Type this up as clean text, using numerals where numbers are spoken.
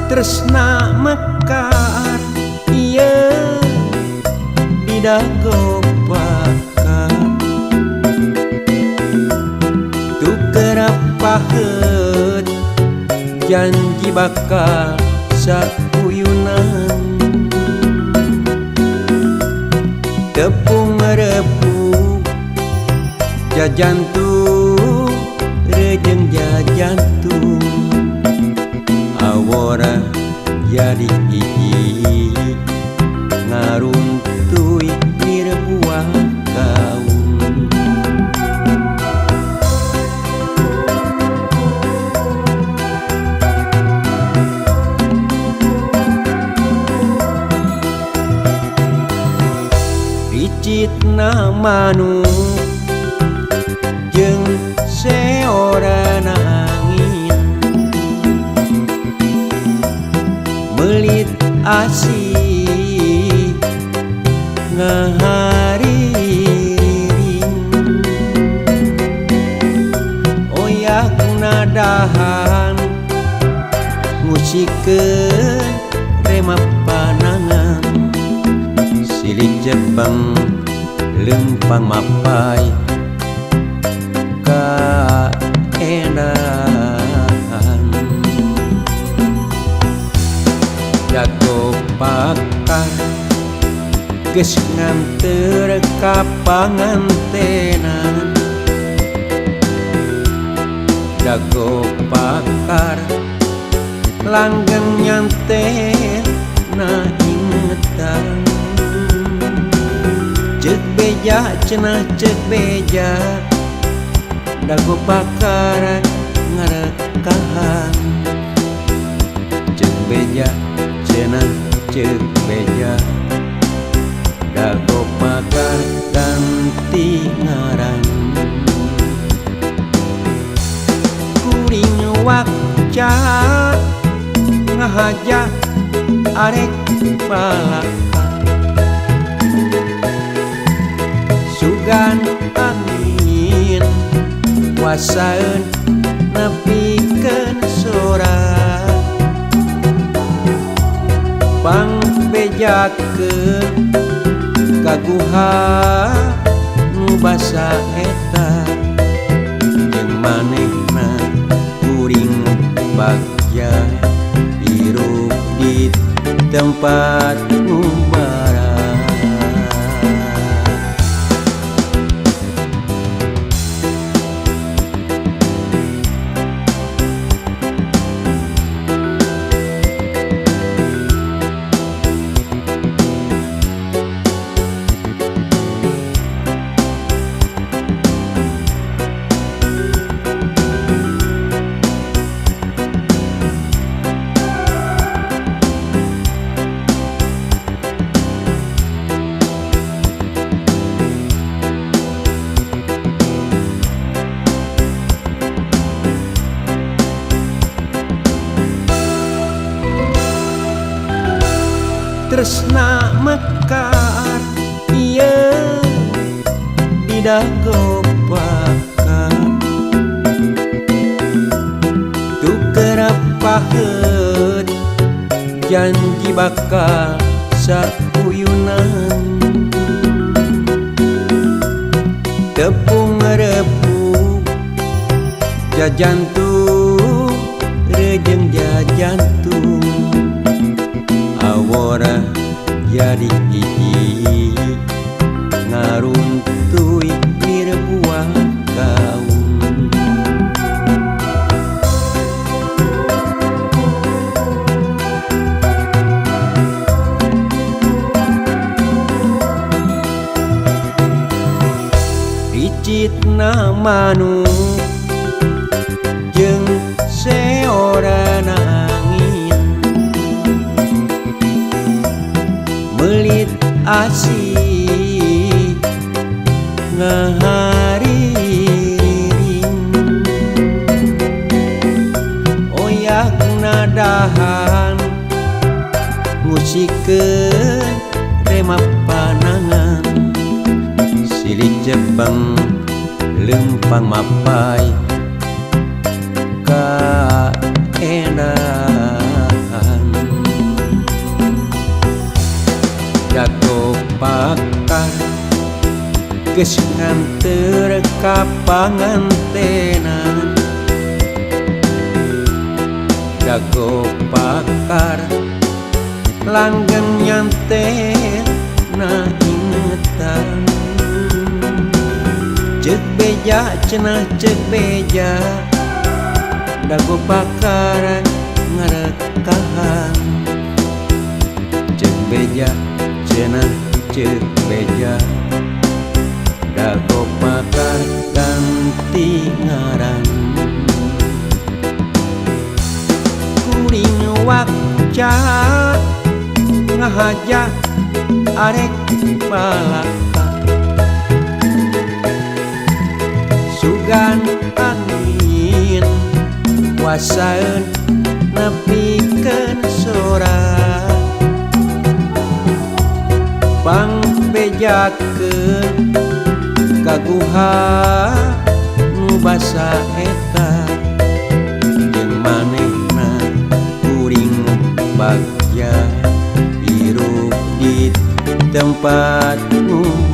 Tresna mekar ieu didago pakar tuker paheut janji bakal sakuyunan tepung repu jajantung rejeng jajantung awora jadi hiji ngaruntuy nirbuah kaum. Ricitna manuk jeung seorana angin melit asih ngahariring oyak nadahan ngusikeun remap panangan silih jepang lempang mapai kaendahan. Jago pakar geus nganteur ka pangantenan jago pakar langgeng nyantena ingetan ceuk beja cenah ceuk beja dago pakar ngarekahan ceuk beja cenah ceuk beja dago pakar ganti ngaran kuring wakca ngahaja arek balaka sugan angin wasaeun nepikeun sora pangbejakeun kaguha nu basa eta jeung manehna kuring bagja hirup di tempat ngumbara. Tresna mekar ieu didago pakar tuker paheut janji bakal sakuyunan tepung repu jajantung rejeng jajantung awora jadi hiji ngaruntuy nirbuah kaum. Ricitna manuk jeung seorana angin melit asih ngahariring oyak nadahan ngusikeun mapanangan silih jepang lempang mapai kaenahan dago pakar geus nganteur ka pangantenan dago pakar langgeng nyanten na ingetan cek beja cenah cek beja dago pakar ngarekahan cek beja cenah cek beja dago pakar ganti ngaran kuring wakca ngahaja arek balaka sugan angin kuasaeun nepikeun sora pangbejakeun ka guha nu basa eta jeung manehna kuring bagja hirup di tempat nu